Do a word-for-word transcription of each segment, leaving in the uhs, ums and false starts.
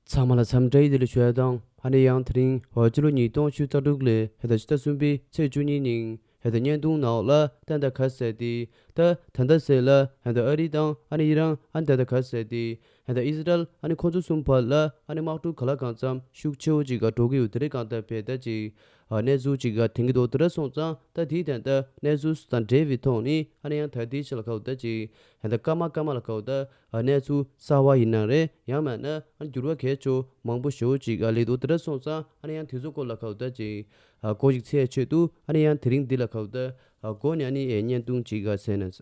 ཚང་མ་ལ་འཚམས་འདྲི་ཡི་བདེ་ལེགས་ཞུ་ཡ་དང་། ཨ་ནི་ཡང་དེ་རིང་ཕྱི་ལོ་ཉིས་སྟོང་ཉི་ཤུ་རྩ་དྲུག་ལོའི་ཕྱི་ཟླ་གསུམ་པའི་ཚེས་བཅུ་གཉིས་ཉིན་ཕྱི་ཟླ་བརྙན་ཐུང་ནང་ལ་ད་ལྟ་ག་ཟེར་ཏེ། ད་ད་ལྟ་ཟེར་ལ་ད་ལྟ་ཨ་རི་དང་ཨ་ནི་ཨི་རན་ཨ་ནི་ད་ལྟ་ག་ཟེར་ཏེ། ད་ལྟ་ཨི་ཟི་རལ་ཨ་ནི་ཁོང་ཚོ་གསུམ་བར་ལ་ཨ་ནི་དམག་འཁྲུག་ག་ལ་གང་འཚམ་ཤུགས་ཆེ་བོ་ཅིག་ག་འགྲོ་གི་ཡོད། དེ་རིང་གང་ལྟར་བས་ད་ཅིག་ཨ་གནས་ཚུལ་ཅིག་ག་དེང་གི་དོ་དེ་ར་སོང་ཙང་ད་དེའི་ད་ལྟ་གནས་ཚུལ་དང་འབྲེལ་བའི་ཐོག་ནས་ཨ་ནི་ཡང་ད་ལྟའི་ཆ་ལ་ག་བོ་ད་ཅིག་ད་ལྟ་སྐར་མ་སྐར་མ་ལ་ག་བོ་ད། ཨ་གནས་ཚུལ་གསར་བ་ཡིན་ན་རེད། ཡང་མིན་ན་ཨ་འགྱུར་བ་གལ་ཆེ་མང་པོ་ཞེ་པོ་ཅིག་ཨ་སླེབས་འདུག་དེ་འདྲ་སོང་ཙང་ཨ་ནི་ཡང་དེ་ཚོ་སྐོར་ལ་ག་བོ་ད་ཅིག་ཨ་གོ་ཞིག་ཚེས་ཆོད་འདུག་ཨ་ནི་ཡང་དེ་རིང་འདི་ལ་ག་བོ་ད་ཨ་གོ་ནས་ཨ་ནི་ཨེ་བརྙན་ཐུང་ཅིག་ཨ་ཟེར་ན།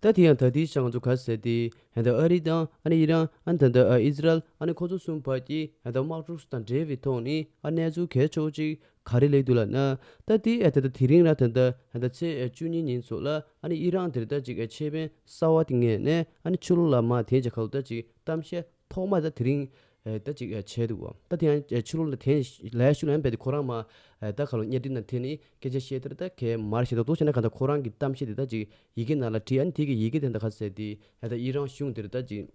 ད་དེ་ཡང་ད་དེའི་ཆ་ང་ཚོ་ག་ཟེར་ཏེ་ད་ལྟ་ཨ་རི་དང་ཨ་ནི་ཨི་རན་ཨ་ནི་ད་ལྟ་ཨ་ཨི་ཟི་རལ་ཨ་ནི་ཁོ་ཚོ་གསུམ་བར་གྱི་ད་ལྟ་དམག་འཁྲུག་དང་འབྲེལ་བའི་ཐོག་ནས་ཨ་གནས་ཚུལ་གལ་ཆེ་བོ་ཅིག་ག་རེ་སླེབས་འདུག་ལབ་ན། ད་དེ་ཨ་ད་ལྟ་དེ་རིང་ར་ད་ལྟ་ད་ལྟ་ཚེས་བཅུ་གཉིས་ཉིན་ཚོ་ལ་ཨ་ནི་ཨི་རན་དེར་ད་ཅིག་ཨ་ཆེད་ཕན་གསར་བ་དེ་ངོས་ནས་ཨ་ནི་ཕྱི་ལོགས་ལ་མར་དེ་ཅིག་ག་ལོ་ད་ཅིག་གཏམ་བཤད་ཐོག་མ་ད་དེ་རིང་ཨ་ད་ཅིག་ཨ་བྱས་འདུག་བ། ད་དེ་ཡང་ཨ་ཕྱི་ལོགས་ལ་དེ་ལས་ཤུལ་ཡང་བས་དེ་ཁོ་རང་མ་ཨ་ད་ག་ལོ་བརྙན་འཕྲིན་ནང་དེ་ནི་སྐད་ཆ་བཤད་དེར་ད་གས་མར་བཤད་ད་དོ་བྱས་ན་ག་ད་ཁོ་རང་གི་གཏམ་བཤད་དེ་ད་ཅིག་ཡི་གེ་ནང་ལ་བྲིས། ཨ་ནི་དེ་གི་ཡི་གེ་དེ་ད་ག་ཟེར་ཏེ་ཨ་ད་ཨི་རན་གཞུང་དེར་ད་ཅིག་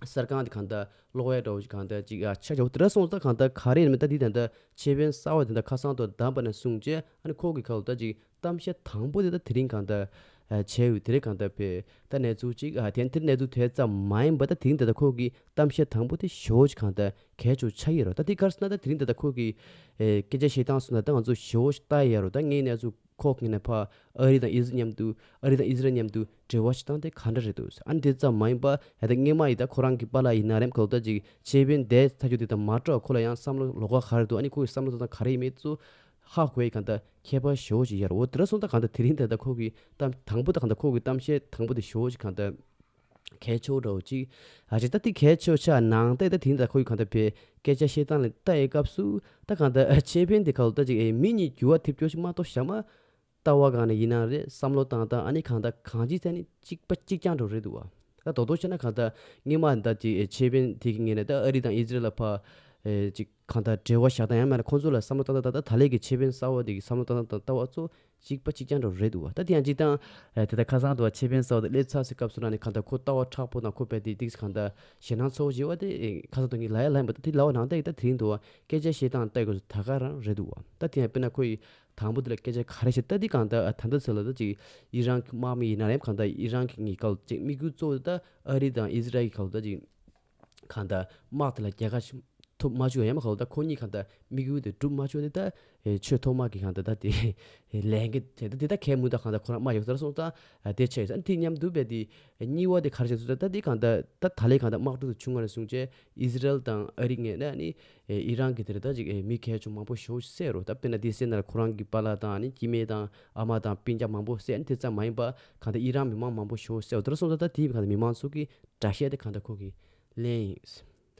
གསར་ཁང་དེ་གང་ལྟར་ཀློག་ཡ་འདྲ་བོ་ཞིག་གང་ལྟར་ཅིག་ཨ་ཆ་ཆ་བོ་དེ་འདྲ་སོང་ཙང་གང་ལྟར་ག་རེ་ཡིན་མིན་ད་འདི་ད་ལྟ་ཆེད་ཕན་གསར་བ་དེ་འདྲ་ཁ་སང་དུ་བདམས་པ་ནས་བཟུང་བྱས་ཨ་ནི་ཁོ་གི་ཁ་ལོ་ད་ཅིག་གཏམ་བཤད་དང་པོ་དེ་ད་དེ་རིང་གང་ལྟར་ཨ་བྱས་ཡོད། དེ་རིང་གང་ལྟར་བས་ད་གནས་ཚུལ་ཅིག་ཨ་དེ་དེར་གནས་ཚུལ་དེ་ཙམ་མ་ཡིན་པ་ད་དེ་རིང་ད་ལྟ་ཁོ་གི་གཏམ་བཤད་དང་པོ་དེ་ཞེ་པོ་ཅིག་གང་ལྟར་གལ་ཆེ་བོ་ཆགས་ཡོད་རེད། ད་དེ་ག་རེ་ཟེར་ན་ད་དེ་རིང་ད་ལྟ་ཁོ་གི་ཨེ་སྐད་ཆ་བཤད་སྟངས་སོང་ན་ད་ང་ཚོ་ཞེ་པོ་ཞིག་ལྟ་ཡ་ཡོད་རེད། ད་ངའི་གནས་ཚུལ་ཁོག་གི་ནས་ཕ་ཨ་རི་དང་ཨི་ཟི་མཉམ་དུ་ཨ་རི་དང་ཨི་ཟི་རལ་མཉམ་དུ་འབྲེལ་བ་ཞིག་བཏང་སྟེ་ག་འདྲ་རེད་འདུག་ཨ་ནི་དེ་ཙམ་མ་ཡིན་པ་ཡ་ད་སྔས་མ་ཡི་ད་ཁོ་རང་གི་པཱ་ལགས་ཡིན་ན་རེམ་ག་ལོ་ད་ཅིག་ཆེད་ཕན་དེ་ཐག་གཅོད་དེ་དང་མ་སྤྲོ་ཁོ་ལ་ཡང་བསམ་བློ་ལོགས་ཀ་ག་རེ་འདུག་ཨ་ནི་ཁོ་གི་བསམ་བློ་ད་ད་ག་རེ་ཡིན་མེད་ཚུ་ཧ་གོ་ཡི་གང་ལྟར་ཁྱད་པར་ཞེ་པོ་ཞིག་ཡོད་རེད། འོ་དེ་འདྲ་སོང་ད་གང་ལྟར་དེ་རིང་ད་ད་ཁོ་གི་གཏམ་དང་པོ་ད་གང་ལྟར་ཁོ་གི་གཏམ་བཤད་དང་པོ་དེ་ཞེ་པོ་ཞིག་གང་ལྟར་གལ་ཆེ་བོ་འདྲ་བོ་ཅིག་ཨ་ཅེ་ད་དེ་གལ་ཆེ་བོ་ཆགས་ནང་ད་ད་དེ་རིང་ད་ཁོ་གི་གང་ལྟར་བས་སྐད་ཆ་བཤད་སྟངས་ལ་ལྟ་ཡི་སྐབས་སུ་ད་གང་ལྟར་ཨ་ཆེད་ཕན་དེ་ག་ལོ་ད་ཅིག་ཨེ་མི་གཉིས་འགྱུར་བ་ཐེབས་ཀྱོག་ཞིག་མ་གཏོགས་ཞག་མ། ལྟ་བ་སྒང་ནས་ཡིན་ན་རེད། བསམ་བློ་བཏང་སྟངས་ཨ་ནི་གང་ལྟར་གང་ཅིའི་ཐད་ནས་གཅིག་པ་གཅིག་རྐྱང་འགྲོ་རེད་འདུག་བ། ད་རྡོག་རྡོག་བཤད་ན་གང་ལྟར་སྔས་མ་ད་ཅིག་ཆེད་ཕན་དེ་གི་ངོས་ནས་ད་ཨ་རི་དང་ཨི་ཟི་རལ་ལ་ཕ་ཨེ་ཅིག་གང་ལྟར་འབྲེལ་བ་བཞག་སྟངས་ཡང་མིན་ན་ཁོང་ཚོ་ལ་བསམ་བློ་བཏང་སྟངས་ད་ད་ད་ལས་ཀྱི་ཆེད་ཕན་གསར་བ་དེ་གི་བསམ་བློ་བཏང་སྟངས་དང་ལྟ་བ་ཚོ་གཅིག་པ་གཅིག་རྐྱང་འགྲོ་རེད་འདུག་བ། ད་དེ་ཡང་ཅིག་དང་ཨེ་དེ་ལྟར་ཁ་སང་དུ་བ་ཆེད་ཕན་གསར་བ་དེ་སླེབས་ཚར་སའི་སྐབས་སུ་ན་ནི་གང་ལྟར་ཁོ་ལྟ་བ་མཁྲེགས་པོ་དང་ཁོ་དཔེ་དེ་ཏིག་གང་ལྟར་ཞེད་སྣང་ཚ་བོ་བྱེད་པ་དེ་ཨེ་ཁ་སང་དུ་ངས་ལབ་ཡ་ལབ་ཡིན་པ་ད་དེ་ལབ་པ་ནང་ལྟར་ཡིན། ད་དེ་རིང་དུ་བ་སྐད་ཆ་བཤད་སྟངས་ལྟ་དགོས་ཚུལ་ད་ག་རང་རེད་འདུག་བ། ད་དེ་ཡང་དཔེར་ན་ཁོ་ཡི་དང་པོ་དེ་ལ་སྐད་ཆ་ག་རེ་བཤད་ད་འདི་གང་ལྟར་ད་ལྟ་ཚེ་ལ་ད་ཅིག་ཨི་རན་གྱི་དམག་མི་ཡིན་ན་རེད། གང་ལྟར་ཨི་རན་གྱི་ངའི་སྐབས་ཅིག་དམིགས་ཡུལ་གཙོ་བོ་ད་ཨ་རི་དང་ཨི་ཟི་རལ་གྱི་སྐབས་ད་ཅིག་གང་ལྟར་དམག་དེ་ལ་རྒྱལ་ཁ་ཐོབ་མ་བཅུག་ཡ་མ་གང་ལྟར་ཁོ་གཉིས་གང་ལྟར་དམིགས་ཡུལ་དེ་འགྲུབ་མ་བཅུག་དེ་ད་ཆོས་ཐོག་མ་གི་གང་ལྟར་ད་དེ་ལས་འགན་དེ་ད་དེ་ད་གལ་མུ་ད་གང་ལྟར་ཁོ་རང་དམག་ཡོད་ཚར་སོང་ད་དེ་ཆེ་ཡོད་ཨ་དེ་མཉམ་དུ་བས་དེ་གཉིས་པ་དེ་ག་རེ་བྱས་ཚུལ་ད་ད་དེ་གང་ལྟར་ད་ད་ལས་གང་ལྟར་དམག་འཁྲུག་དེ་བྱུང་བ་ནས་བཟུང་བྱས་ཨི་ཟི་རལ་དང་ཨ་རི་ངོས་ནས་ནི། ཨེ་ཨི་རན་གྱི་དེར་ད་ཅིག་ཨེ་མི་གལ་ཆུང་མང་པོ་ཞེ་པོ་ཞིག་བསད་རོ། ད་དཔེར་ན་དེ་བསད་ན་ལ་ཁོ་རང་གི་པཱ་ལགས་དང་ཨ་ནི་སྐྱེ་དམན་དང་ཨ་མ་དང་སྤུན་ཀྱག་མང་པོ་བསད། ཨ་ནི་དེ་ཙམ་མ་ཡིན་པ་གང་ལྟར་ཨི་རན་མི་མང་མང་པོ་ཞེ་པོ་བསད་རོ། དེ་འདྲ་སོང་ཙང་ད་དེ་གང་ལྟར་མི་མང་ཚོ་གི་དགྲ་ཤ་དེ་གང་ལྟར་ཁོ་གི་ལེན་ཡིན་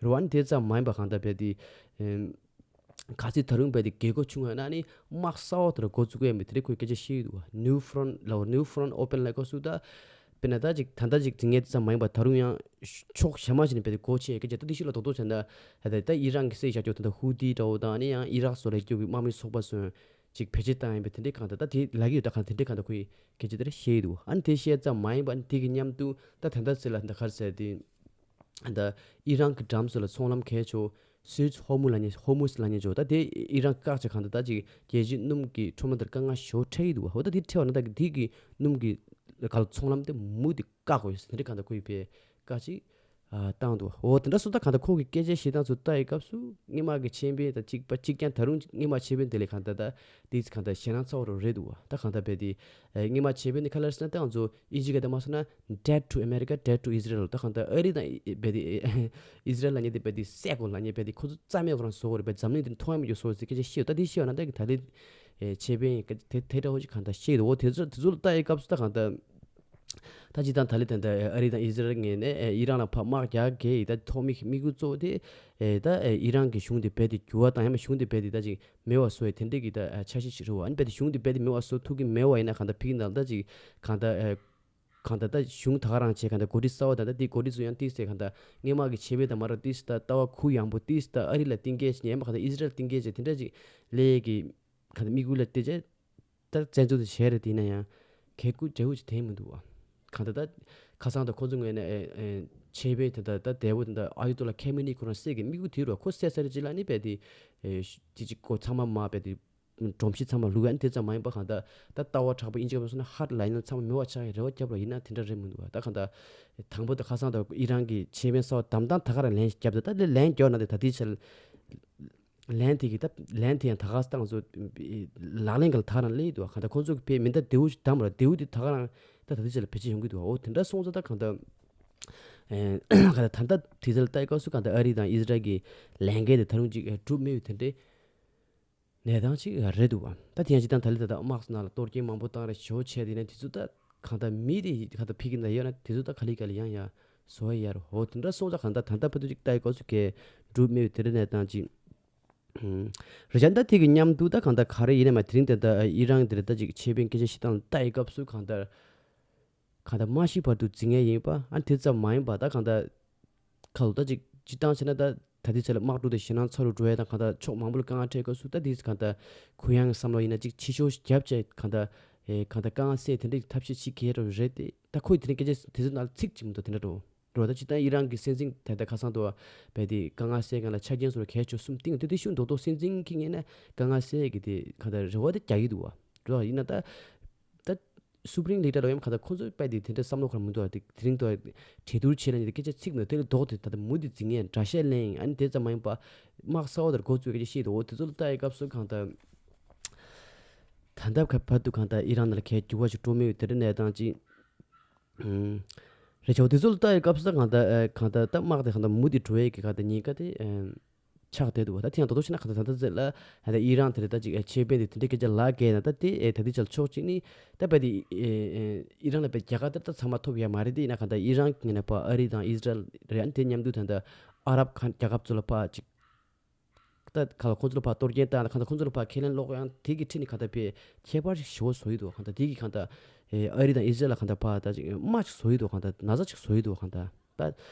རོ། ཨ་ནི་དེ་ཙམ་མ་ཡིན་པ་གང་ལྟར་བས་དེ་ཨེམ་ག་ཚོད་ད་རུང་བས་དེ་རྒྱལ་སྒོ་ཆུང་བ་ན་ནི་དམག་གསར་པ་དེ་འདྲ་འགོ་བཙུགས་ཀྱི་ཡོད་མེད་དེ་འདྲ་ཁོས་སྐད་ཆ་བཤད་ཡོད་འདུག་བ། New front ལ་new front open ལ་ཁོ་སུ་ད། དཔེར་ན་ད་ཅིག་ད་ལྟ་ཅིག་འཛིང་ངེས་ཙམ་མ་ཡིན་པ་ད་རུང་ཡང་ཕྱོགས་གཞན་མ་ཞིག་ནས་བས་ཏེ་སྒོ་ཕྱེ་སྐད་ཆ་ད་འདི་ཞིག་ལ་རྡོག་རྡོག་བྱས་ན་ད་ད་ད་ཨི་རན་གྱི་སྲིད་བཞག་རྒྱུ་ད་ད་ཧུ་ཏི་འདྲ་བོ་དང་ཨ་ནི་ཡང་ཨི་རག་སོགས་ལ་རྒྱུ་གི་དམག་མི་ཚོགས་པ་ཚོས་ཅིག་བེད་སྤྱོད་བཏང་ཡིན་པའི་དེ་འདྲའི་གང་ལྟར་ད་དེ་ལ་གི་ཡོད་ད་གང་དེ་འདྲའི་གང་ལྟར་ཁོ་ཡི་སྐད་ཆ་དེ་འདྲ་བཤད་ཡི་འདུག་ཨ་ནི་དེ་བཤད་ཙམ་མ་ཡིན་པ་ཨ་ནི་དེ་གི་མཉམ་དུ་ད་ད་ལྟ་ཚེ་ལ་ད་ག་རེ་ཟེར་དེ། ད་ཨི་རན་གྱི་འགྲམ་ཚོ་ལ་ཚོང་ལམ་གལ་ཆེ་བོ་སུའེ་ཛི་ཧོར་མུ་ལ་ཉེ་ཧོར་མུ་ཛི་ལ་ཉེ་ཆེ་བོ་ད་དེ་ཨི་རན་བཀག་ཅིག་གང་ལྟར་ད་ཅིག་རྒྱལ་སྤྱིའི་སྣུམ་གྱི་ཁྲོམ་ལ་དེར་དཀའ་ངལ་ཞེ་པོ་འཕྲད་ཡི་འདུག་བ། ཧོ་ད་དེ་འཕྲད་བ་ན་ད་དེ་གི་སྣུམ་གྱི་ག་ལ་ཚོང་ལམ་དེ་མུ་དེ་བཀག་དགོས་ཡོད་ཟེར་དེ་འདྲ་གང་ལྟར་ཁོ་ཡི་བས་བཀག་ཅིག་ཨ་བཏང་འདུག་བ། ཧོ་དེ་འདྲ་སོང་ད་གང་ལྟར་ཁོ་གི་སྐད་ཆའི་བཤད་སྟངས་ཚོ་ལྟ་ཡི་སྐབས་སུ་སྔས་མ་གི་ཆེད་ཕན་ད་གཅིག་པ་གཅིག་རྐྱང་ད་རུང་སྔས་མ་ཆེད་ཕན་དེ་ལས་གང་ལྟར་ད་དེ་གང་ལྟར་ཞེད་སྣང་ཚ་བོ་རེད་འདུག་བ། ད་གང་ལྟར་བས་དེ་ཨ་སྔས་མ་ཆེད་ཕན་དེ་ག་ལ་རེད་ཟེར་ན་ད་ང་ཚོ་ཨིན་ཇི་སྐད་དུ་མ་སོང་ན། Debt to America, debt to Israel ད་གང་ལྟར་ཨ་རི་དང་ཨི་བས་དེ་ཨི་ཟི་རལ་ལ་ཉེ་དེ་བས་དེ་བསད་དགོས་ལ་ཉེ་བས་དེ་ཁོ་ཚོ་རྩ་མེད་ཁོ་རང་བཟོ་དགོས་རེད་པས། འཛམ་གླིང་འདི་མཐོང་ཡ་མེད་རྒྱུ་བཟོ་ཟེར་སྐད་ཆ་བཤད་ཡོད། ད་དེ་བཤད་ཡོད་ན་ད་གི་ད་ལེ་ཨེ་ཆེ་བན་དེ་དེ་འདྲ་བོ་ཅིག་གང་ལྟར་བཤད་ཡོད། འོ་དེ་ཚོ་དེ་ཚོ་ལ་ལྟ་ཡི་སྐབས་སུ་ད་གང་ལྟར་ད་ཅི་དང་ད་ལེ་དེ་འདྲ་ཨ་རི་དང་ཨི་ཟི་རལ་ངོས་ནས་ཨེ་ཨི་རན་ལ་ཕར་དམག་རྒྱག་གི་ཡིན། ད་ཐོག་མའི་དམིགས་ཡུལ་གཙོ་བོ་དེ་ཨེ་ད་ཨེ་ཨི་རན་གི་གཞུང་དེ་བས་དེ་འགྱུར་བ་དང་ཡང་མ་གཞུང་དེ་བས་དེ་ད་ཅིག་མེད་པ་བཟོ་ཡི་དེ་འདྲ་གི་ད་ཨ་འཆར་གཞི་ཞིག་རེད་བ། ཨ་ནི་བས་དེ་གཞུང་དེ་བས་དེ་མེད་པ་བཟོ་ཐུབ་ཀྱི་མེད་པ་ཡིན་ན་གང་ལྟར་ཕིག་ན་ད་ཅིག་གང་ལྟར་ཨེ་གང་ལྟར་ད་གཞུང་ད་ག་རང་བྱས་གང་ལྟར་འགོ་ཁྲིད་གསར་བ་དང་ད་དེ་འགོ་ཁྲིད་ཚོ་ཡང་ཏིས་ཏེ་གང་ལྟར་སྔས་མ་གི་ཆེ་བའི་དང་མ་ར་ཏིས་ད་ལྟ་བ་ཁུ་ཡངས་པོ་ཏིས་ད་ཨ་རི་ལ་གཏིང་སྐད་བྱས་ནས་ཡང་མ་གང་ལྟར་ཨི་ཟི་རལ་གཏིང་སྐད་བྱས་དེ་འདྲ་ཅིག་ལས་ཀྱི་གང་ལྟར་དམིགས་ཡུལ་ལ་བལྟས་རྗེས་ད་བཙན་འཛུལ་དེ་བྱས་རེད། དེ་ཡིན་ན་ཡང་གལ་ཁུ་འབྲས་བུ་ཅིག་དེ་མི་འདུག་བ། གང་ལྟར་ད་ཁ་སང་ད་ཁོ་ཚོ་ངོས་ནས་ཨེ་ཨེ་ཆེད་དཔོན་དེ་འདྲ་ད་འདས་པོ་དེ་འདྲ་ཨ་ཡུ་ཏོ་ལ་ཁེ་མི་ནི་ཁོ་རང་སྲས་ཀྱི་དམིགས་ཡུལ་དེ་རུ་ཁོ་སྲས་ས་རེ་ཅི་ལ་ནི་རྦད་དེ་ཨེ་ཤ་ཅི་ཅི་ཁོ་ཚང་མ་མ་རྦད་དེ་སྒྲོམ་གཞི་ཚང་མ་བླུགས་ཡ་ནི་དེ་ཙམ་མ་ཡིན་པ་གང་ལྟར་ད་ལྟ་བ་དྲག་པོ་ཨིན་ཇི་སྐད་པ་སོང་ན་ཧར་ཌི་ལའིན་ནར་ཚང་མ་མེད་པ་ཆགས་ཡ་རེ་བ་བརྒྱབ་རོགས་ཡིན་ན་དེ་འདྲ་རེད་མི་འདུག་བ། ད་གང་ལྟར་དང་པོ་ད་ཁ་སང་ད་ཨི་རན་གྱི་ཆེད་དཔོན་གསར་པ་བདམས་སྟངས་ད་ག་རང་ལན་བརྒྱབ་ད་ད་ལན་བརྒྱབ་ན་དེ་ད་ལྟའི་ཆར་ལན་དེ་གི་ད་ལན་དེ་ཡང་ད་ག་སྟངས་སུ་ལག་ལེན་ག་ལ་ད་ག་རང་སླེབས་འདུག་བ། གང་ལྟར་ཁོང་ཚོ་གི་ཕའི་མི་འདི་བདེ་བོ་ཞིག་བདམས་ར་བདེ་བོ་དེ་ད་ག་རང་ད་ད་ལྟའི་ཆར་ལ་བེད་སྤྱོད་ཡོང་གི་འདུག་བ། འོ་དེ་འདྲ་སོང་ཙང་ད་གང་ལྟར་ཨེ་གང་ལྟར་ད་ལྟ་དེ་ཚོ་ལ་ལྟ་ཡི་སྐབས་སུ་གང་ལྟར་ཨ་རི་དང་ཨི་ཟི་རལ་གྱི་ལས་འགན་དེ་ད་རུང་ཅིག་ཨེ་གྲུབ་མེད་པའི་དེ་འདྲའི་གནས་སྟངས་ཅིག་རེད་འདུག་བ། ད་དེ་ཡང་སྤྱིར་བཏང་ད་ལི་ད་ད་དམག་སོགས་ནང་ལ་གཏོར་སྐྱོན་མང་པོ་བཏང་རེ་ཞོ་བྱས་དེ་ནས་དེ་ཚོ་ད་གང་ལྟར་མི་རེ་གང་ལྟར་ཕི་གི་ན་ཡོད་ན་དེ་ཚོ་ད་ག་ལི་ག་ལི་ཡང་ཡང་བཟོ་བ་ཡར་ཧོ་དེ་འདྲ་སོང་ཙང་གང་ལྟར་ད་ལྟ་བར་དུ་ཅིག་ལྟ་ཡི་སྐབས་སུ་གས་གྲུབ་མེད་པའི་དེ་འདྲ་གནས་སྟངས་ཅིག་ཨུམ། རེད་ཅག་ད་དེ་གི་མཉམ་དུ་ད་གང་ལྟར་ག་རེ་ཡིན་ན་མ་དེ་རིང་དེ་ད་ཨི་རན་དེ་རེད་ད་ཅིག་ཆེད་དཔོན་སྐད་ཆ་བཤད་སྟངས་ལ་ལྟ་ཡི་སྐབས་སུ་གང་ལྟར་གང་ལྟར་མ་ཤི་བར་དུ་འཛིང་ངེས་ཡིན་པ་ཨ་དེ་ཙམ་མ་ཡིན་པ་ད་གང་ལྟར་ཁ་ལོ་ད་ཅིག་སྤྱིར་བཏང་བྱས་ན་ད་ད་ལྟའི་ཆ་ལ་དམག་འཁྲུག་དེ་ཞེད་སྣང་ཚ་རུ་འགྲོ་ཡ་དང་གང་ལྟར་ཕྱོགས་མང་པོ་ལ་དཀའ་ངལ་འཕྲད་སྐབས་སུ་ད་དེ་གང་ལྟར་གུ་ཡངས་བསམ་བློ་ཡིན་ན་ཅིག་ཕྱི་ཕྱོགས་རྒྱབ་བྱས་གང་ལྟར་ཨེ་གང་ལྟར་དཀའ་ངལ་སེལ་དེ་འདྲའི་ཐབས་ཤེས་བྱེད་གལ་རུ་རེད་དེ་ད་ཁོས་དེ་རིང་སྐད་ཆ་དེ་ཚོའི་ནང་ལ་ཚིག་གཅིག་མི་འདུག་དེ་འདྲ་འགྲོ་འགྲོ་ད་སྤྱིར་བཏང་ཨི་རན་གྱི་སྲིད་འཛིན་དེ་ད་ཁ་སང་དུ་བས་དེ་དཀའ་ངལ་སེལ་མཁན་ལ་ཆ་རྐྱེན་སོགས་གལ་ཆེ་གསུམ་བཏིང་དེ་དེ་ཤུགས་མདོག་མདོག་སྲིད་འཛིན་གྱི་ངོས་ནས་དཀའ་ངལ་སེལ་གྱི་དེ་གང་ལྟར་རེ་བ་དེ་རྒྱག་གི་འདུག་བ། འགྲོ་ཡིན་ན་ད་ད་སུ་པ་རིམ་ལི་ཌར་འདྲ་བོ་ཡང་གང་ལྟར་ཁོ་ཚོ་དཔེ་དེ་དེ་འདྲ་བསམ་བློ་ཁར་མི་འདུག་བ། དེ་དེ་རིང་དུ་གྲོས་བསྡུར་བྱས་ན་ནི་སྐད་ཆ་ཚིག་མེད་དེ་ལ་ལྡོག་དེ་ད་ལྟ་མུ་མཐུད་འཛིང་ངེས་དགྲ་ཤ་ལེན་ཨ་ནི་དེ་ཙམ་མ་ཡིན་པ་དམག་གསར་བ་དེར་འགོ་བཙུགས་སྐད་ཆ་བཤད་འདུག་འོ་དེ་ཚོ་ལ་ལྟ་ཡི་སྐབས་སུ་གང་ལྟར་ད་ལྟ་ཁ་བར་དུ་གང་ལྟར་ཨི་རན་ནང་ལ་གས་འགྱུར་བ་ཞིག་འགྲོ་མེད་པའི་དེ་འདྲ་གནས་སྟངས་ཅིག་ཨུམ། རེད་ཆོག་དེ་ཚོ་ལ་ལྟ་ཡི་སྐབས་སུ་གང་ལྟར་ཨ་གང་ལྟར་ད་དམག་དེ་གང་ལྟར་མུ་མཐུད་འགྲོ་ཡས་ཀྱི་གང་ལྟར་ཉེན་ཁ་དེ་ཨ་ཆགས་བསྡད་འདུག་བ། ད་དེ་ཡང་ད་དུང་བྱས་ན་གང་ལྟར་ད་ལྟ་ཚེ་ལ་ཨ་ད་ཨི་རན་དེ་རེད་ད་ཅིག་ཨ་ཆེད་དཔོན་དེ་དེ་འདྲའི་སྐད་ཆ་ལབ་གས་ན་ད་དེ་ཨེ་ད་དེ་ཆ་ལ་ཕྱོགས་གཅིག་ནི་ད་རྦད་དེ་ཨེ་ཨེ་ཨི་རན་ལ་རྦད་རྒྱལ་ཁ་དེ་ད་ཚང་མ་ཐོབ་ཡ་མ་རེད་དེ་ཡིན་ན་གང་ལྟར་ཨི་རན་གྱི་ངོས་ནས་ཕར་ཨ་རི་དང་ཨི་ཟི་རལ་རེད་ཨ་ནི་དེ་མཉམ་དུ་ད་ལྟ་ཨ་རབ་ཁ་རྒྱལ་ཁབ་ཚོ་ལ་ཕར་ཅིག་ད་ག་ལ་ཁོང་ཚོ་ལ་ཕར་གཏོར་སྐྱོན་བཏང་ན་གང་ལྟར་ཁོང་ཚོ་ལ་ཕར་ཁས་ལེན་སློག་ཡང་དེ་གི་ཁྲིད་ནས་གང་ལྟར་ཕར་ཁྱད་པར་ཞིག་ཞེ་པོ་བཟོ་ཡི་འདུག་གང་ལྟར་དེ་གི་གང་ལྟར་ཨེ་ཨ་རི་དང་ཨི་ཟི་རལ་ལ་གང་ལྟར་ཕར་ད་ཅིག་དམའ་ཅིག་བཟོ་ཡི་འདུག་གང་ལྟར་ན་ཚ་ཅིག་བཟོ་ཡི་འདུག་གང་ལྟར་ད་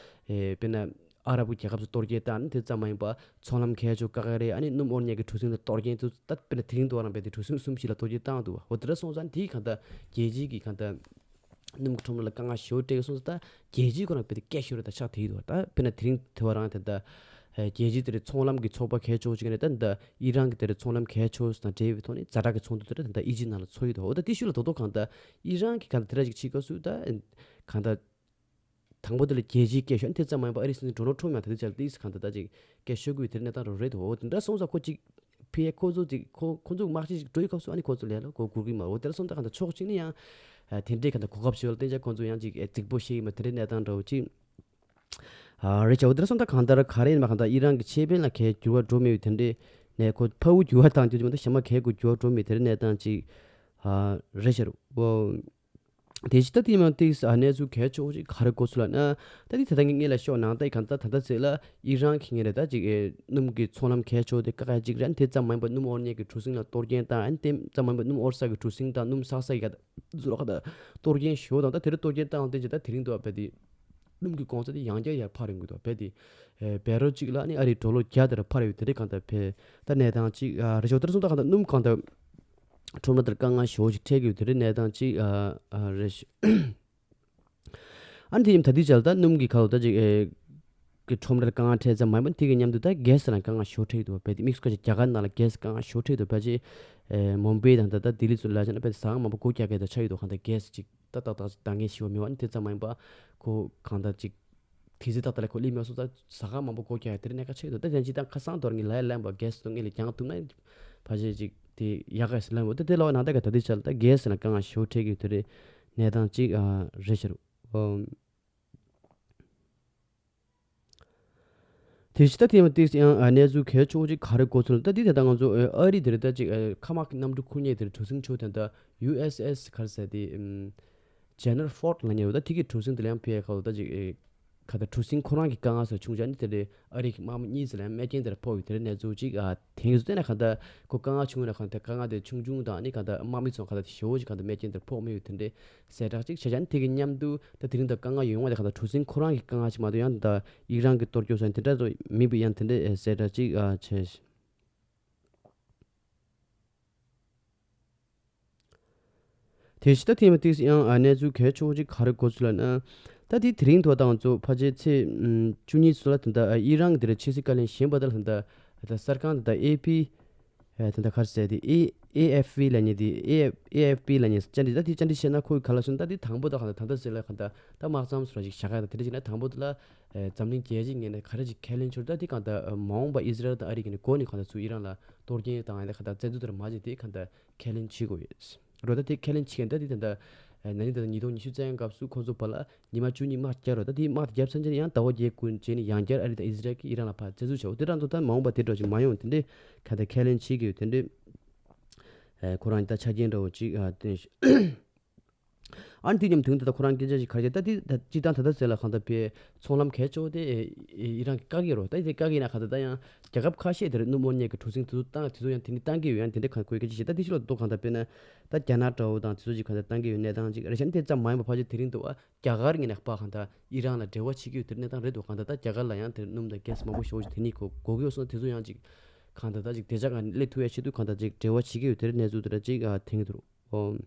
ཨེ་དཔེར་ན་ཨ་རབ་རྒྱལ་ཁབ་ཚོ་གཏོར་སྐྱོན་བཏང་ནས་དེ་ཙམ་མ་ཡིན་པར་མཚོ་ལམ་གས་ཆོག་ཀ་ཀ་རེད་ཨ་ནི་སྣུམ་དབོར་མཁན་གྱི་གྲུ་གཟིངས་ལ་གཏོར་སྐྱོན་དུ་ད་དཔེར་ན་དེ་རིང་དུ་བ་རང་བས་དེ་གྲུ་གཟིངས་གསུམ་བཞི་ལ་གཏོར་སྐྱོན་བཏང་འདུག་འོ་དེ་འདྲ་སོང་ཙང་དེ་གང་ལྟར་རྒྱལ་སྤྱིའི་གི་གང་ལྟར་སྣུམ་གྱི་ཁྲོམ་ར་ལ་དཀའ་ངལ་ཞེ་པོ་སྤྲད་ཀྱི་སོང་ཙང་ད་རྒྱལ་སྤྱིའི་ཁོ་རང་དཔེ་དེ་སྐད་ཤོར་རེ་ད་ཆགས་བསྡད་ཡོད་འདུག་ད་དཔེར་ན་དེ་རིང་དེ་བ་རང་དེ་ད་རྒྱལ་སྤྱིའི་དེ་རེད་ཚོང་ལམ་གྱི་ཚོགས་པ་གལ་ཆེ་བོ་ཅིག་ནས་ད་ད་ཨི་རན་གྱི་དེ་རེད་ཚོང་ལམ་གལ་ཆེ་བོ་དང་འབྲེལ་བའི་ཐོག་ནས་ཛ་དྲག་གི་ཚོགས་འདུ་དེ་རེད་ད་ད་ཨི་ཇིབ་ནང་ལ་ཚོགས་ཡོད་འདུག་འོ་ད་དེ་ཤུལ་ལ་རྡོག་རྡོག་གང་ལྟར་ཨི་རན་གྱི་གང་ལྟར་དེ་འདྲ་ཅིག་བྱེད་སྐབས་སུ་ད་གང་ལྟར་དང་པོ་དེ་ལ་རྒྱལ་སྤྱིའི་སྐད་ཤོད་དེ་ཙམ་མ་ཡིན་པར་ཨ་རིའི་སྲིད་འཛིན་ཌོ་ནལ་ཊམ་ཡང་ད་ལྟའི་ཆར་ཏིས་གང་ལྟར་ད་ཅིག་སྐད་ཤོད་དགོས་དེ་འདྲ་གནས་སྟངས་རོ་རེད་འོ་དེ་འདྲ་སོང་ཙང་ཁོ་ཅིག་ཕི་ཨེ་ཁོ་ཚོ་ཅིག་ཁོ་ཁོ་ཚོ་དམག་སྤྱི་ཅིག་འགྲོ་ཡི་སྐབས་སུ་ཨ་ནི་ཁོ་ཚོ་ལས་ལ་ཁོ་སྒུར་གི་མ་འོ་དེ་འདྲ་སོང་ཙང་གང་ལྟར་ཕྱོགས་གཅིག་ནས་ཡང་དེ་འདྲའི་གང་ལྟར་གོ་སྐབས་ཞིག་ལ་བརྟེན་ཅིག་ཁོ་ཚོ་ཡང་ཅིག་རྫིག་པོ་བཤད་ཡི་མ་དེ་འདྲའི་གནས་སྟངས་འདྲ་བོ་ཅིག་ཨ་རེད་ཅག་འོ་དེ་འདྲ་སོང་ཙང་གང་ལྟར་ག་རེ་ཡིན་མ་གང་ལྟར་ཨི་རན་གྱི་ཆེད་དཔོན་ལ་གས་འགྱུར་བ་འགྲོ་མེད་པའི་དེ་འདྲའི་ནས་ཁོ་ཕ་བུ་འགྱུར་བ་བཏང་རྒྱུ་ཅིག་མ་གཏོགས་གཞན་མ་གས་དགོས་འགྱུར་བ་འགྲོ་མེད་དེ་འདྲའི་གནས་སྟངས་ཅིག་ཨ་རེད་ཤག་རུ་འོ། དེ་ཕྱི་ད་དེ་མ་ཏིག་ས་གནས་ཚུལ་གལ་ཆེ་བོ་ཅིག་ག་རེ་གོ་ཚུལ་ལ་ན། ད་དེ་ད་ལྟ་ངས་ངེད་ལ་ཤོག་ནང་ད་གང་ལྟར་ད་ལྟ་ཚེ་ལ་ཨི་རན་གྱི་ངེད་ལ་ད་ཅིག་ཨེ་སྣུམ་གྱི་ཚོང་ལམ་གལ་ཆེ་བོ་དེ་ཀ་ཁ་ཅིག་རེད། དེ་ཙམ་མ་ཡིན་པར་སྣུམ་དབོར་མཁན་གྱི་གྲུ་གཟིངས་ལ་གཏོར་སྐྱོན་བཏང་། ཨ་ནི་དེ་ཙམ་མ་ཡིན་པར་སྣུམ་དབོར་ས་གི་གྲུ་གཟིངས་དང་སྣུམ་བསགས་ས་གི་ག་ཚུར་ལོག་ད་གཏོར་སྐྱོན་ཞུ་དང་ད་དེ་རིང་གཏོར་སྐྱོན་བཏང་དེ་ཅིག་ད་དེ་རིང་དུ་བ་བས་དེ་སྣུམ་གྱི་གོང་ཚད་དེ་ཡང་བསྐྱར་ཡར་འཕར་ཡོང་གི་འདུག་བས་དེ་ཨེ་བེ་རོལ་གཅིག་ལ་ནི་ཨ་རིའི་ཌོ་ལར་བརྒྱ་དེར་འཕར་ཡོད་དེ་རིང་གང་ལྟར་བས་ད་གནས་སྟངས་ཅིག་ཨ་རེ་ཞོག་ད་རེ་སོང་ད་གང་ལྟར་སྣུམ་གང་ལྟར། ཁྲོམ་ར་དེར་དཀའ་ངལ་ཞེ་པོ་ཞིག་འཕྲད་ཀྱི་ཡོད་དེ་རེད་གནས་སྟངས་ཅིག་ཨ་ཨ་རེད་ཤག་ཨ་ནི་དེ་ཡིན་ད་ལྟའི་ཆར་ད་སྣུམ་གྱི་ཁ་ལོ་ད་ཅིག་ཨེ་གི་ཁྲོམ་རར་དཀའ་ངལ་འཕྲད་ཙམ་མ་ཡིན་པར་དེ་གི་མཉམ་དུ་ད་གྷེ་སི་ལ་དཀའ་ངལ་ཞེ་པོ་འཕྲད་ཀྱི་འདུག་བས་དེ་དམིགས་སུ་བཀར་ཅིག་རྒྱ་གར་ནང་ལ་གྷེ་སི་དཀའ་ངལ་ཞེ་པོ་འཕྲད་ཀྱི་འདུག་བས་ཅིག་ཨེ་མུམ་བེ་དང་ད་ལྟ་ལྡི་ལི་ཚོ་ལ་ཅིག་ན་བས་ཟ་ཁང་མང་པོ་སྒོ་རྒྱག་གི་ད་ཆགས་ཀྱི་འདུག་གང་ལྟར་གྷེ་སི་ཅིག་ད་ཏག་ཏག་ཅིག་འདང་ངེས་ཞེ་པོ་མེད་པ་ནི་དེ་ཙམ་མ་ཡིན་པར་ཁོ་གང་ལྟར་ཅིག་དེ་ཚེ་ཏག་ཏག་ལ་ཁོ་སླེབས་མ་སོང་ཙང་ཟ་ཁང་མང་པོ་སྒོ་རྒྱག་ཡ་དེ་རིང་གནད་འགག་ཆགས་འདུག་ད་དེ་ཅི་ད་ཁ་སང་དོར་ངས་ལ་ཡ་ལན་པ་གྷེ་སི་དང་ངས་ལ་རྒྱང་ཐུབ་ན་ཕ་ཆེ་ཅིག་དེ་ཡག་ག་ཟེར་ལན་པ་ད་དེ་ལ་བ་ནང་ད་ག་ད་དེ་ཆ་ལ་ད་གྷེ་སི་ལ་དཀའ་ངལ་ཞེ་པོ་འཕྲད་ཀྱི་དེ་རེད་གནས་སྟངས་ཅིག་ཨ་རེད་ཤག་རུ་ཨོ། དེ་ཕྱི་ད་དེ་མ་ཏིག་ཡང་གནས་ཚུལ་གལ་ཆེ་བོ་ཅིག་ག་རེ་གོ་ཚུལ་ད་དེ་ད་ལྟ་ང་ཚོ་ཨ་རི་དེ་རེད་ད་ཅིག་ཁ་དམག་གི་གནམ་གྲུ་ཁུར་མཁན་དེ་རེད་གྲུ་གཟིངས་ཆེ་བོ་དེ་ད་ཡུ་ཨེས་ཨེས་ག་རེ་ཟེར་དེ། ཇེ་ནེ་རལ་ཧྥོར་ཌི་ལབ་མཁན་ཡོད། ད་དེ་གི་གྲུ་གཟིངས་དེ་ལ་ཡང་ཕེབས་ཁ་ལོ་ད་ཅིག་ཨེ་ག་ད་གྲུ་གཟིངས་ཁོ་རང་གི་དཀའ་ངལ་སོགས་བྱུང་བྱས་ནི་དེ་རེད་ཨ་རི་གི་དམག་མི་གཉིས་ཟེར་ལ་ཡང་རྨས་སྐྱོན་དེ་ལ་ཕོག་ཡོད་དེ་རེད་གནས་ཚུལ་ཅིག་ཨ་དེང་གི་ཚོ་བལྟས་ན་ག་ད་ཁོ་དཀའ་ངལ་བྱུང་ན་ག་ད་དཀའ་ངལ་དེ་ཆུང་ཆུང་དང་ནི་ག་ད་དམག་མི་ཚོ་ག་ད་ཞེ་པོ་ཅིག་ག་ད་རྨས་སྐྱོན་དེ་ཕོག་མེད་ཡོད་དེ་འདྲས་གསལ་བསྒྲགས་ཅིག་བྱས་བྱས་ནི་དེ་གི་མཉམ་དུ་ད་དེ་རིང་ད་དཀའ་ངལ་ཡོང་བ་དེ་ག་ད་གྲུ་གཟིངས་ཁོ་རང་གི་དཀའ་ངལ་ཅིག་མ་གཏོགས་ཡང་ད་ཨི་རན་གི་གཏོར་སྐྱོན་སོགས་དེ་འདྲ་ཚོ་མིན་པའི་ཡང་དེ་འདྲས་གསལ་བསྒྲགས་ཅིག་ཨ་བྱས། དེ་བཞིན་ད་ཐེངས་མ་ཏིག་ཡང་ཨ་གནས་ཚུལ་གལ་ཆེ་བོ་ཅིག་ག་རེ་གོ་ཚུལ་ལབ་ན། ད་དེ་དེ་རིང་ཐོག་དང་ཚོ་ཕལ་ཆེར་ཚེས་ཨམ་བཅུ་གཉིས་ཚོ་ལ་ད་ལྟ་ཨ་ཨི་རན་གྱི་དེ་ར་ཕྱི་སྲིད་བཀའ་བློན་གཞོན་པ་དེ་ལ་ད་ལྟ་ད་གསར་ཁང་ད་ལྟ་ཨེ་ཕི་ད་ལྟ་ག་རེ་ཟེར་དེ་ཨེ་ཨེ་ཨེཕ་པི་ལབ་མཁན་དེ་ཨེ་ཨེ་ཨེཕ་པི་ལབ་མཁན་བཅར་འདྲི་ད་དེ་བཅར་འདྲི་བྱས་ན་ཁོ་གིས་ག་ལབ་སོང་ད་དེ་དང་པོ་ད་གང་ལྟར་ད་ལྟ་ཟེར་ལ་གང་ལྟར་ད་དམག་མཚམས་སུ་ར་ཞིག་བཞག་ག་ད་དེ་འདྲ་བྱས་ན་དང་པོ་དེ་ལ་འཛམ་གླིང་རྒྱལ་སྤྱིའི་ངོས་ནས་ག་རེ་ཅིག་ཁས་ལེན་བྱུང་ད་དེ་གང་ལྟར་མ་འོངས་པ་ཨི་ཟི་རལ་དང་ཨ་རི་གི་ནས་འགོ་ནས་གང་ལྟར་ཚུར་ཨི་རན་ལ་གཏོར་སྐྱོན་དང་ཨ་ནི་གང་ལྟར་བཙན་འཛུལ་དེ་མ་བྱེད་དེ་གང་ལྟར་ཁས་ལེན་བྱེད་དགོས་ཡོད། རོ་ད་དེ་ཁས་ལེན་བྱེད་མཁན་ད་དེ་ད་ལྟ་ན་ནིང་ད་ལྟ་ཉིས་སྟོང་ཉི་ཤུ་རྩ་ལྔ་སྐབས་སུ་ཁོ་ཚོ་བར་ལ་ཉི་མ་བཅུ་གཉིས་དམག་བརྒྱབ་རོ་ད་དེ་དམག་བརྒྱབ་ཚར་རྗེས་ཡང་ཟླ་བ་བརྒྱད་ཀུན་རྗེས་ནས་ཡང་བསྐྱར་ཨ་རི་དང་ཨི་ཟི་རལ་གྱིས་ཨི་རན་ལ་ཕར་བཙན་འཛུལ་བྱའོ་དེ་རང་ཚོ་ད་མ་འོངས་པ་དེ་འདྲ་ཞིག་མ་ཡོང་དེ་འདྲའི་ག་ད་ཁས་ལེན་བྱེད་ཀྱི་ཡོད་དེ་འདྲའི་ཁོ་རང་ད་ཆ་རྐྱེན་འདྲ་བོ་ཅིག་བསྟན། ཨ་ནི་དེ་མཉམ་དུ་ད་ལྟ་ཁོ་རང་སྐད་ཆ་ཞིག་ག་རེ་བཤད་ད་དེ་ད་སྤྱིར་བཏང་ད་ལྟ་ཟེར་ལ་གང་ལྟར་པའི་ཚོང་ལམ་གལ་ཆེ་བོ་དེ་ཨི་རན་གྱིས་བཀག་གི་རོ་ད་དེ་བཀག་གི་ན་གང་ལྟར་ད་ཡང་རྒྱལ་ཁབ་ཁ་ཤས་དེར་སྣུམ་དངོས་གནས་ཀྱི་གྲུ་གཟིངས་དེ་ཚོ་བཏང་དེ་ཚོ་ཡང་དེ་ནི་བཏང་གི་ཡོད་ཡང་དེ་འདྲ་གང་དགོས་སྐད་ཆ་བཤད་ད་དེ་ཕྱི་ལོགས་ལྡོག་གང་ལྟར་དཔེར་ན་ད་རྒྱ་ནག་འདྲ་བོ་དང་དེ་ཚོ་ཅིག་གང་ལྟར་བཏང་གི་ཡོད་གནས་སྟངས་ཅིག་རེད་ཤག་ནི་དེ་ཙམ་མ་ཡིན་པ་ཕལ་ཆེར་དེ་རིང་དུ་བ་རྒྱ་གར་ངོས་ནས་ཕར་གང་ལྟར་ཨི་རན་ལ་འབྲེལ་བ་བྱེད་ཀྱི་ཡོད་དེ་གནས་སྟངས་རེད་འདུག་གང་ལྟར་ད་རྒྱ་གར་ལ་ཡང་དེར་སྣུམ་དང་གྷེ་སི་མང་པོ་ཞེ་པོ་ཅིག་དེ་ནི་གོ་གོ་གི་ཡོད་སོང་དེ་ཚོ་ཡང་ཅིག་གང་ལྟར་ད་ཅིག་བདེ་འཇགས་ངང་སླེབས་ཐུབ་ཡ་ཆེད་དུ་གང་ལྟར་ཅིག་འབྲེལ་བ་བྱེད་ཀྱི་ཡོད་དེར་གནས་ཚུལ་དེ་འདྲ་ཅིག་ཐོན་གྱི་འདུག་ཨོ།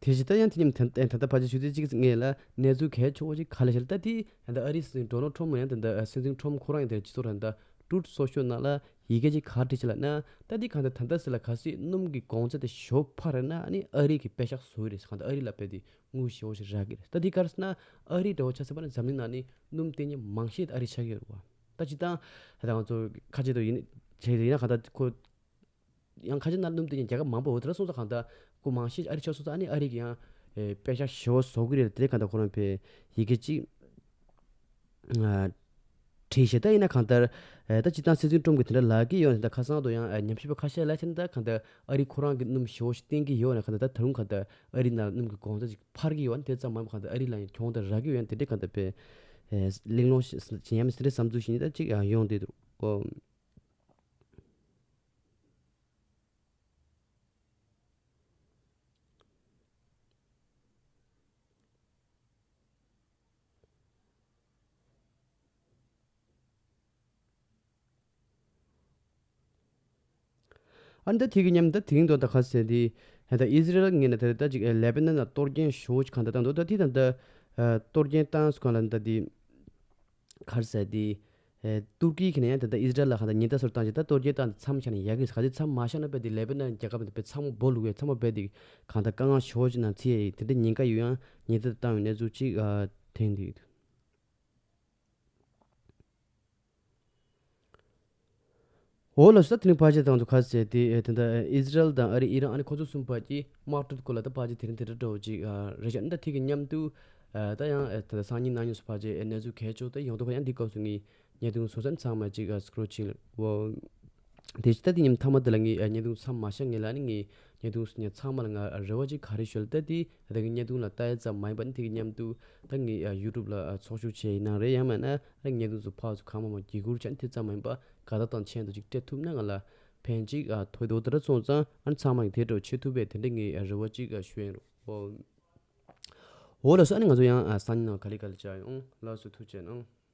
དེ་བཞིན་ད་ཡང་དེ་མཉམ་ད་ད་ལྟ་ཕལ་ཆེར་ཞུ་ཚིག་གཅིག་ངེས་ལ་གནས་ཚུལ་གལ་ཆེ་བོ་ཅིག་ག་ལ་ཤར་ད་དེ་ད་ཨ་རིའི་སྲིད་འཛིན་ཌོ་ནལ་ཊམ་ཡང་ད་ད་སྲིད་འཛིན་ཊམ་ཁོ་རང་ཡང་ད་སྤྱི་ཚོགས་རང་ད་ཊུ་རུཐ་སོ་ཤལ་ནང་ལ་ཡི་གེ་ཅིག་ག་རེ་བྲིས་ཅི་ལ་ན་ད་དེ་གང་ད་ད་ད་ཟེར་ལ་ག་སྲིད་སྣུམ་གྱི་གོང་ཚད་དེ་ཞོ་ཕར་ན་ཨ་ནི་ཨ་རི་གི་པད་ཤག་བཟོ་གི་རེད་གང་ད་ཨ་རི་ལ་པད་དེ་དངུལ་ཞེ་བོ་ཞིག་རག་གི་རེད། ད་དེ་ག་རེ་ཟེར་ན་ཨ་རི་འདྲ་བོ་ཆ་ཟེར་བ་ན་འཛམ་གླིང་ནང་ནས་སྣུམ་བཏོན་མཁན་མང་ཤོས་ཨ་རི་ཆགས་ཀྱི་ཡོད་རེད་བ། ད་སྤྱིར་བཏང་ད་ང་ཚོ་ཁ་ཆེ་དུ་ཡིན་བྱས་ཡིན་ན་གང་ལྟར་ཁོ་ཡང་ཁ་ཆེ་ན་སྣུམ་བཏོན་མཁན་རྒྱལ་ཁབ་མང་པོ་འོ་དེ་འདྲ་སོང་ཙང་གང་ལྟར་ཁོ་མང་ཤོས་ཨ་རི་ཆགས་སོང་ཙང་ཨ་ནི་ཨ་རི་གི་ཡང་ཨེ་པད་ཤག་ཞེ་བོ་བཟོ་གི་རེད། དེ་གང་ལྟར་ཁོ་རང་པའི་ཡི་གེ་གཅིག་ཨ། བྲིས་ཤག་ད་ཡིན་ན་གང་ལྟར་ཨ་ད་སྤྱིར་བཏང་སྲིད་འཛིན་ཊམ་གྱིས་དེ་འདྲ་ལབ་ཀྱི་ཡོད་ད་ཁ་སང་དུ་ཡང་ཨ་ཉམས་ཞིབ་པ་ཁ་ཤས་ལབ་ཕྱིན་ད་གང་ལྟར་ཨ་རི་ཁོ་རང་གི་སྣུམ་ཞེ་བོ་ཞིག་བཏོན་གྱི་ཡོད་ན་གང་ལྟར་ད་ད་རུང་གང་ལྟར་ཨ་རི་ནང་སྣུམ་གྱི་གོང་ཚད་ཅིག་འཕར་གྱི་ཡོད་ན་དེ་ཙམ་མ་གང་ལྟར་ཨ་རི་ལ་ཡང་གྱོང་དེ་རག་གི་ཡོད་ན་དེ་འདྲའི་གང་ལྟར་པའི་ཨ་གླེང་སློང་ཞིག་ཡིན་ཡང་མིན་དེ་འདྲའི་བསམ་ཚུལ་ཞིག་ཡིན་ད་ཅིག་ཨ་ཡོང་བསྡད་འདུག་གོ། ཨ་ནི་ད་དེ་གི་མཉམ་ད་དེ་རིང་དུ་ད་ག་ཟེར་དེ་ད་ཨི་ཟི་རལ་ངོས་ནས་ད་ད་ཅིག་ལེ་པ་ནན་ལ་གཏོར་སྐྱོན་ཞེ་པོ་ཅིག་གང་ལྟར་བཏང་འདུག་ད་དེ་ད་ད་གཏོར་སྐྱོན་བཏང་སུ་གང་ལ་ད་དེ། ག་རེ་ཟེར་དེ། ཨེ་ཏུར་ཀི་གིས་ནས་ཡང་ད་ལྟ་ཨི་ཟི་རལ་ལ་གང་ལྟར་ཉེན་བརྡ་སོར་བཏང་རྗེས་ད་གཏོར་རྒོལ་བཏང་སྟེ་མཚམས་བཞག་ན་ཡག་གི་ག་ཚོད་མཚམས་མ་བཞག་ན་དཔེ་དེ་ལེ་པ་ནན་རྒྱལ་ཁབ་དེ་དཔེ་ཚང་མ་སྦོ་ལུག་ཡས་ཚང་མ་དཔེ་དེ་གང་ལྟར་དཀའ་ངལ་ཞེ་པོ་ཅིག་ནང་ཚུད་ཡས་ཡིན་དེ་འདྲ་ཉེན་ཁ་ཡོད་ཡང་ཉེན་བརྡ་བཏང་བའི་གནས་ཚུལ་ཅིག་ཨ་ཐོན་འདུག་འོ་ལགས་སོ། ད་དེ་རིང་ཕལ་ཆེར་དང་དུ་ཁ་གསལ་དེ་ཨེ་དེ་འདྲ་ཨི་ཟི་རལ་དང་ཨ་རི་ཨི་རན་ཨ་ནི་ཁོ་ཚོ་གསུམ་བར་གྱི་དམག་འཁྲུག་སྐོར་ལ་ད་ཕལ་ཆེར་དེ་རིང་དེ་འདྲ་འདྲ་བོ་ཅིག་ཨ་རེད་ཤག་ད་དེ་གི་མཉམ་དུ་ཨ་ད་ཡང་ཨེ་ད་སང་ཉིན་གནངས་ཉིན་སུ་ཕལ་ཆེར་ཨེ་གནས་ཚུལ་གལ་ཆེ་ད་ཡོང་དུས་ཁ་ཡང་འདི་སྐབས་སུ་ངས་བརྙན་ཐུང་སོ་སོ་ཚང་མ་ཅིག་ཨ་སྐྲོ་ཆིལ་འོ། དེ་ཅི་ད་དེ་ཉིན་མཐའ་མ་དེ་ལ་ངས་ཨ་བརྙན་ཐུང་མཚམས་མ་བཞག་ངེས་ལ་ནི་ངས་བརྙན་ཐུང་ཚང་མ་ལ་ང་རེ་བ་ཅིག་ག་རེ་ཞུ་ལ་ད་དེ་ད་གི་བརྙན་ཐུང་ལ་ལྟ་ཡ་ཙམ་མ་ཡིན་པ་ནི་དེ་གི་མཉམ་དུ་ད་ངས་ཨ་ཡུ་ཊུབ་ལ་ཨ་ཚོགས་ཞུགས་བྱས་ཡིན་ན་རེད་ཡང་མིན་ན་ཨ་བརྙན་ཐུང་ཚོ་ཕར་ཚུར་གང་མང་མང་བརྒྱུད་བསྐུར་བྱས་ནས་དེ་ཙམ་མ་ཡིན་པ་དགའ་རྟགས་དང་མཆན་དུ་ཅིག་སྤྲད་ཐུབ་ན་ང་ལ་ཕན་ཅིག་ཨ་ཐོགས་འདུག་ད་ར་སོང་ཙང་ཨ་ནི་ཚང་མ་ཡིན་དེ་འདྲ་བྱེད་ཐུབ་པའི་དེ་འདྲ་ངས་ཨ་རེ་བ་ཅིག་ཨ་ཞུ་ཡིན་རོགས། འོ་ལགས་སོ། ཨ་ནི་ང་ཚོ་ཡང་ཨ་སང་ཉིན་ནང་ག་ལེ་ག་ལེ་བཅར་ཡོང་། ལགས་སོ། ཐུགས་རྗེ་གནང་།